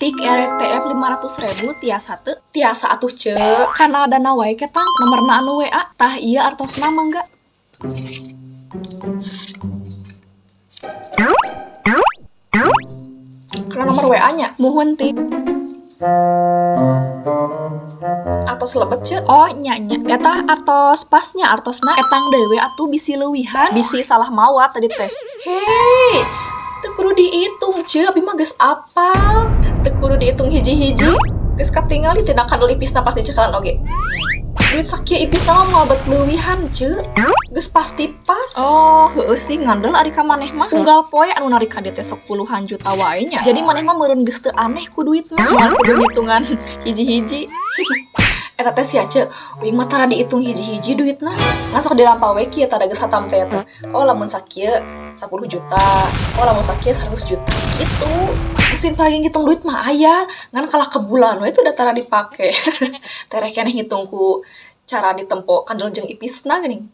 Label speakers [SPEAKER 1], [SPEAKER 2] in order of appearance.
[SPEAKER 1] Tik erek TF 500.000 tiasa teu? Tiasa atuh, Ceu. Kana dana wae ketang nomorna anu WA. Tah ieu artosna, mangga. Kana nomor WA-nya. Muhun, Tik. Atos lebet, Ceu. Oh, nya nya. Eta artos pasnya artosna etang deui atuh, bisi leuwihan, bisi salah mawa tadi teh. Hei, teu kudu dihitung, Ceu, abi mah geus apal. Teu kudu dihitung hiji-hiji. Geus katingali tina kandel ipisna pas dicekalan oge. Duit sakieu ipisna mah moal bet leuwihan, Ceu. Geus pasti pas. Oh, heueuh sih, ngandel ari ka maneh mah. Unggal poe anu narik ka dieu teh sok puluhan juta wae nya. Jadi maneh mah meureun geus teu aneh ku duit mah. Moal kudu ngitungan hiji-hiji. Eta teh sia, Ceu, uing mah tara diitung hiji-hiji duitna. Ngan sok dirampal we kieu tah, da geus hatam teh eta. Oh, lamun sakieu 10 juta. Oh, lamun sakieu 100 juta gitu. Mesin paragi ngitung duit mah aya, ngan kalah ke bulan we itu da tara dipake. Tereh keneh ngitung ku cara ditempo kandel jeung ipisna geuning.